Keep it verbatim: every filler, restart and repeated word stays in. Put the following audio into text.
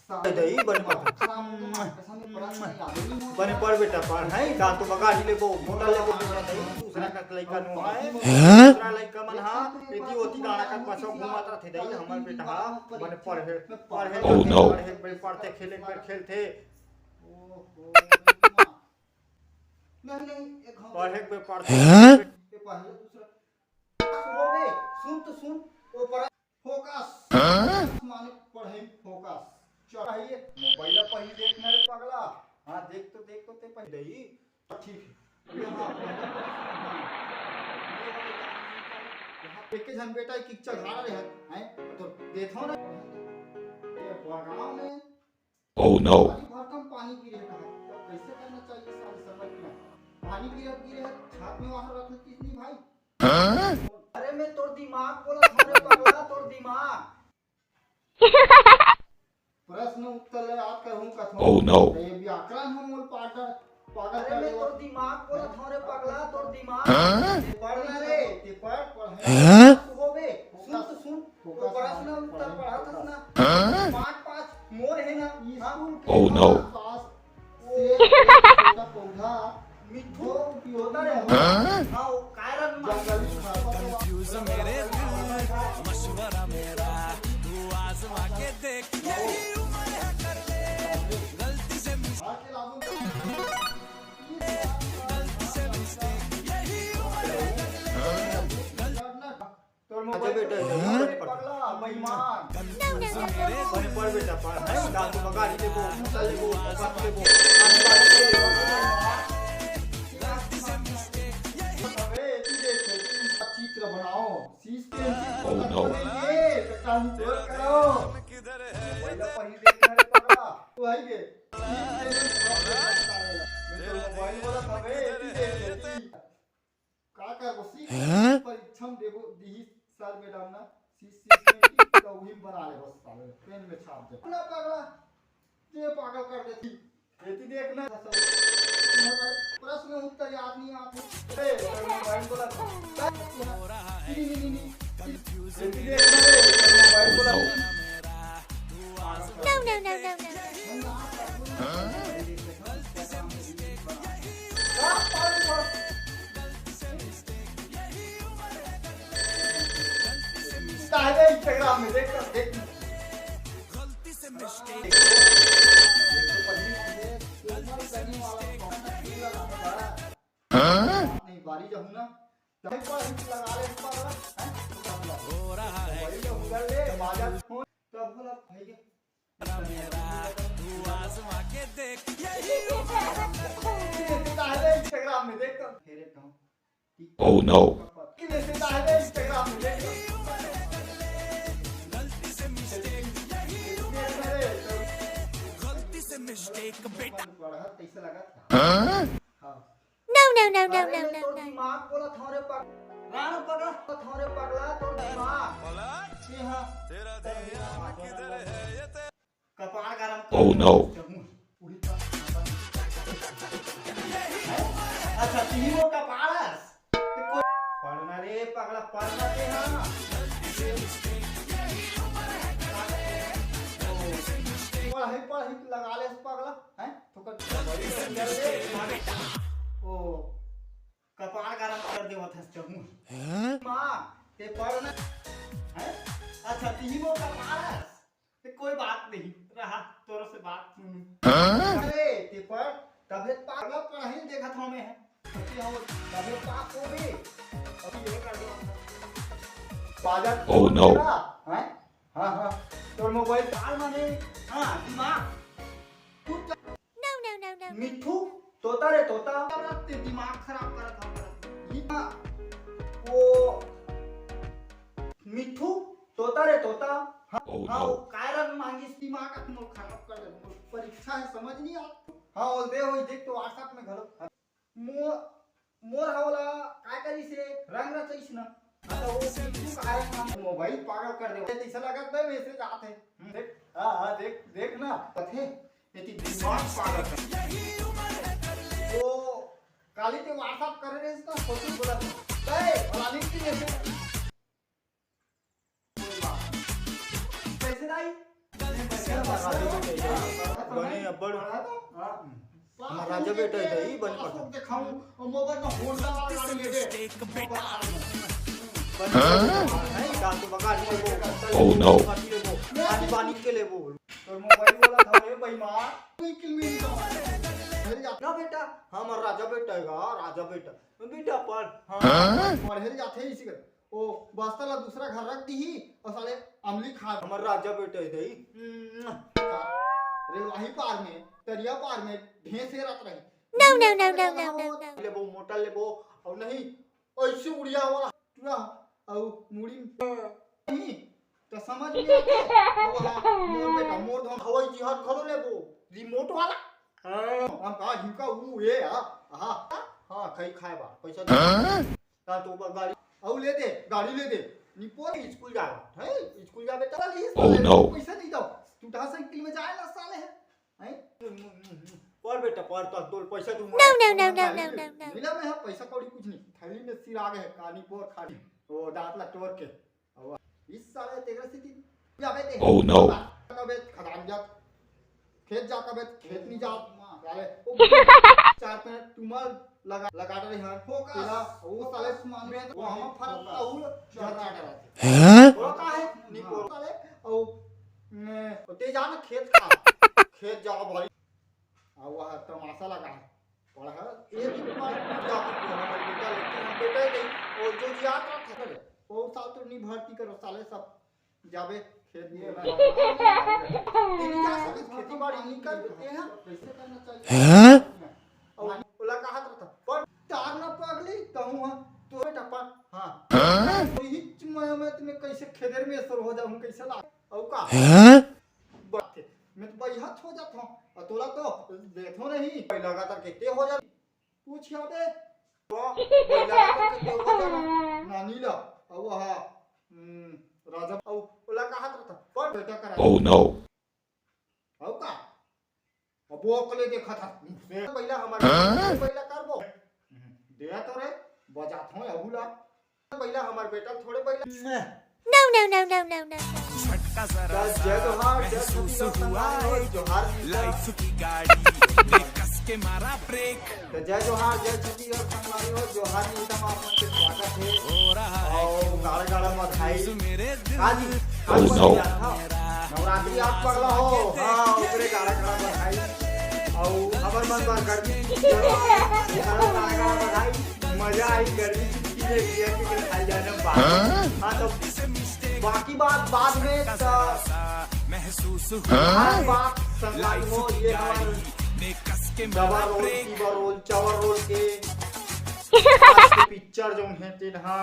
दई बने पढ़। बने पढ़ बेटा, पढ़, हैं? दांत तो बगाड़ी लेबो, मोटा लेबो बेटा, दई, दूसरा का लइका नो आए। हैं? दूसरा लइका मन हा, एती ओती गाड़ा का पाछो घूमत रथे दई, हमर बेटा हा, बने पढ़े, पढ़े, Oh, no। पढ़े, पढ़ते खेले, खेलते। नहीं, नहीं, एक हम पढ़े के पढ़ते। हैं? ये पहले दूसरा। सुन तो सुन, वो पढ़ा, focus। हाँ? माने पढ़े में focus। चल, ये मोबाइल पर ही देखना रे पगला। हाँ, देख तो, देख तो ते पहले ही। ठीक है। ये हाँ, पहले तो सुन। ये वाले यहाँ एक के झन बेटा एक इच्छा झाड़ रहे हैं, हैं? तो देखो ना। ये बगाव में Oh, no। पानी भरकम पानी गिरे का है, तो कैसे करना चाहिए सारे समझ में? पानी गिरे, गिरे है, छात में बाहर रख लेती इतनी भाई। हाँ? अरे मैं तोर दिमाग बोला था रे पगला, तोर दिमाग। प्रश्न उत्तर ले याद करहूँ कथो। Oh, no। ये व्याकरण हम मोल पागल, पागल अरे कर मैं देवा। तोर दिमाग बोला था रे पगला, तोर दिमाग। हाँ? ते पढ़ ना रे, ते पढ़, पढ़। हाँ? होबे, सुन तो सुन। Focus तो प्रश्न मार, उत्तर पढ़ाई पढ़ा था ना। हाँ? पाँच पाँच मोर है ना। स्कूल के Oh, no। आसपास से छोटा पौधा मिट्ठू होता है। हाँ? हाँ, वो कारण मान जंगली खरपतवार। Confuse मेरे दिल, मशवरा मेरा, तू आजमा के देख, यही उम्र है कर ले, गलती से मिस-, आके लागू। गलती से मिस्टेक, यही उम्र है कर ले। तोर मोबाइल अच्छा बेटा, पे फोन पढ़। पगला, बेईमान। बने पढ़ बेटा, पढ़। नहीं, दांत तो बगाड़ी लेबो, मोटा लेबो, बात लेबो। अबे, तू देख, तू चित्र बनाओ, शीश पेंसिल Oh, no। ये, तो काम जोर करो। मोबाइल पर ही देखना रे पगला। तू आई गे। शीश पेंसिल बनाओ। मैं तो मोबाइल वाला था बे, तू देख, तू। का करबो? सीख हैं? परीक्षा में देबो, दिही सर मैडम ना, सी-, सीख में की तो वही बना ले बस साले, पेन में छाप दे। ना पगला, ये पागल कर देती। ये ती देख ना, प्रश्न उत्तर याद नहीं आते। ए, सर मोबाइल बोला था। नहीं, नहीं, नहीं, नहीं। ये ती देख ना रे, सर मोबाइल बोला था। No, no, no, no, no, no, no। काहे Instagram में देख, देख। हाँ? नहीं, बारी जाऊँ ना। तभी पर हिट लगा ले, इस पर, हैं? हो रहा है। वही जो उधर ले, बाजार फोन, तब बोला, भाई के तू आजमा के देख, यही उम्र है। Instagram में देख तो, फेरे कहूँ। Oh no। Instagram में देख तो। गलती से मिस्टेक, यही उम्र है। गलती से मिस्टेक, बेटा। पढ़ा, कैसे लगा था? हाँ? हाँ। No, no, no, no, अरे, no, मैं no, तोर no। दिमाग बोला था रे पग-, राणा पगला, था रे पगला, तोर दिमाग। बोला? जी हाँ। तेरा ध्यान किधर है, ये ते- कपार गरम कर Oh, no। अच्छा, तीनों कपारस। पढ़ना रे पगला, पढ़ना रे, हाँ। पढ़ाई, पढ़ाई लगा ले पगला, हैं? ओ, कपार गरम कर देवत हस चहुँ। हैं? माँ, ते पढ़ ना। हैं? अच्छा, तीनों कपारस। ते कोई बात नहीं, रहा, तोर से बात सुनूँ। हाँ? अरे, ते पढ़, तबे पागल पढ़ाई देखत हूँ मैं। अभी हम तबे पास हो गए। अभी ये कर दो। बाजार Oh, no। हैं? हाँ, हाँ। तोर मोबाइल ताल माने, हाँ, दिमाग। तू No, no, no, no, no। मिट्ठू, तोता रे तोता। ते दिमाग खराब करत हव। ये ना, वो मिट्ठू, तोता रे तोता। हाँ, Oh, हाँ, no। वो कायरन मांगिस दिमाग मोर खराब कर दे। मोर परीक्षा है, समझ नहीं आता। हाँ, वो दे वही देख तो WhatsApp में घलो। मो-, मोर हा ओला काय करिस रे, रंग रचइस न। हाँ, त ओ बिट्टू का आय ना, मोबाइल पागल कर दे। तइसे लगत बे, message आत हे। हम्म, देख, हाँ, हाँ, देख, देख ना, कथे, एती दिमाग पागल कर। ओ, काली ते WhatsApp करे रहिस ना, फोटो बोला, बे, फलानी की message। कैसे दाई? बने अब्बड़। हमर राजा बेटा हे, बने पढ़। देखाऊं, मोबाइल में होंडा वाला गाड़ी ले दे। नहीं, का तो बगाड़ी लेबो, Oh no। पानी लेबो, पानी, पानी के लेबो। तोर मोबाइल वाला था रे बेईमान। साइकिल में नहीं था। ना बेटा, हमर राजा बेटा हे गा, राजा बेटा। बेटा पढ़। हाँ। पढ़े ल जाथे इसी कर। ओ बस्ता ला दूसरा घर रख दीही अउ साले अमली खा। हमर राजा बेटा हे दई। रेलवाही पार में, तरिया पार में भैंस हेरत रही। No, no, no, no, no, no, no। लेबो, मोटा लेबो, अउ नहीं, ऐसे उड़िया वाला टूरा, अउ मुड़ी नहीं, त समझ में आथे। अब हाँ, मोर बेटा, मोर धन हवाई जहाज घलो लेबो, रिमोट वाला। हाँ, हम कहा हिमका ऊ ये, हाँ, हाँ, हाँ, खाई खाए बा, पैसा दे। हाँ? का तो बा गाड़ी, अउ ले दे, गाड़ी ले दे। निपोर स्कूल जाए बा, हैं? स्कूल जाबे त ली, Oh no। पैसा नहीं दो, टूटा साइकिल में जाए ना साले है। हैं? पढ़ बेटा, पढ़, तो तोर पैसा दूंगा। No, no, no, no, no, no, no। मिला में है, पैसा कौड़ी कुछ नहीं। थैली में सिर आ गए, कानी पोर खाली। वो दांत ला तोड़ के। अब इस साले तेरे से तीन जाबे ते। Oh no। कबे खदान जा। खेत जा कबे, खेत नहीं जा। साले, वो चार पे टूमर लगा, लगा रहे हैं। Focus। तेरा, वो साले, वो हम फरक, वो झर्रा डरा थे। हैं? वो का है? नहीं बोल साले। ओ, ने, ओ ते जा ना खेत खा। खेत जा भाई। आ, वह तमाशा लगा है। पढ़ा, ये भी बीमार जा के हमर बेटा लेके हम बेटा ही नहीं। और जो जियात रहा था, वो साल तो नहीं भर्ती करो, साले सब जाबे खेत में। तेरी जा सकत खेती बाड़ी नहीं कर देते हैं। कैसे करना चाहिए? हैं? और ओला कहा था, पर तार ना पगली, कहूँ हाँ, तो बेटा पर, हाँ। हाँ? तो हिच मैं, मैं तुम्हें कैसे खेदर में सर हो जाऊँ, कैसे ला? और का? हैं? बात है, मैं तो बइहा हो जात हूँ, और तोला तो देखो नहीं, लगातार कहते हो जात। पूछ आबे। तो लगातार कहते हो जात, नानी ला, और वह, हम्म, राजा, और ओला कहा था, पर बेटा करा। Oh no। और का? अब वो अकले देखा था। से पहला हमारे हाँ? पहला करबो। दे तो रे, बजात हूँ अबूला। पहला हमारे बेटा थोड़े पहला। No, no, no, no, no, no। जय जोहार, जय छत्तीसगढ़ संगवारी हो, जोहार जी। लाइफ की गाड़ी में कस के मारा ब्रेक। तो जय जोहार, जय छत्तीसगढ़ संगवारी हो, जोहार जी, एकदम आप मन के स्वागत है। और गाड़ा गाड़ा बधाई। आज, आज Oh no। नवरात्रि आप पगला हो, हाँ, ओकरे गाड़ा गाड़ा बधाई। और हमर मन बर गर्मी छुट्टी हो, गाड़ा गाड़ा बधाई। मजा आई गर्मी छुट्टी में, ये कि खाई जाना बाहर। हाँ? हाँ, तो बाकी बात बाद में, तो महसूस हुआ हाँ? बात संगवारी हो, ये हमारे डबल रोल, टीबल रोल, चावल रोल के आज के पिक्चर जो है, तेन हा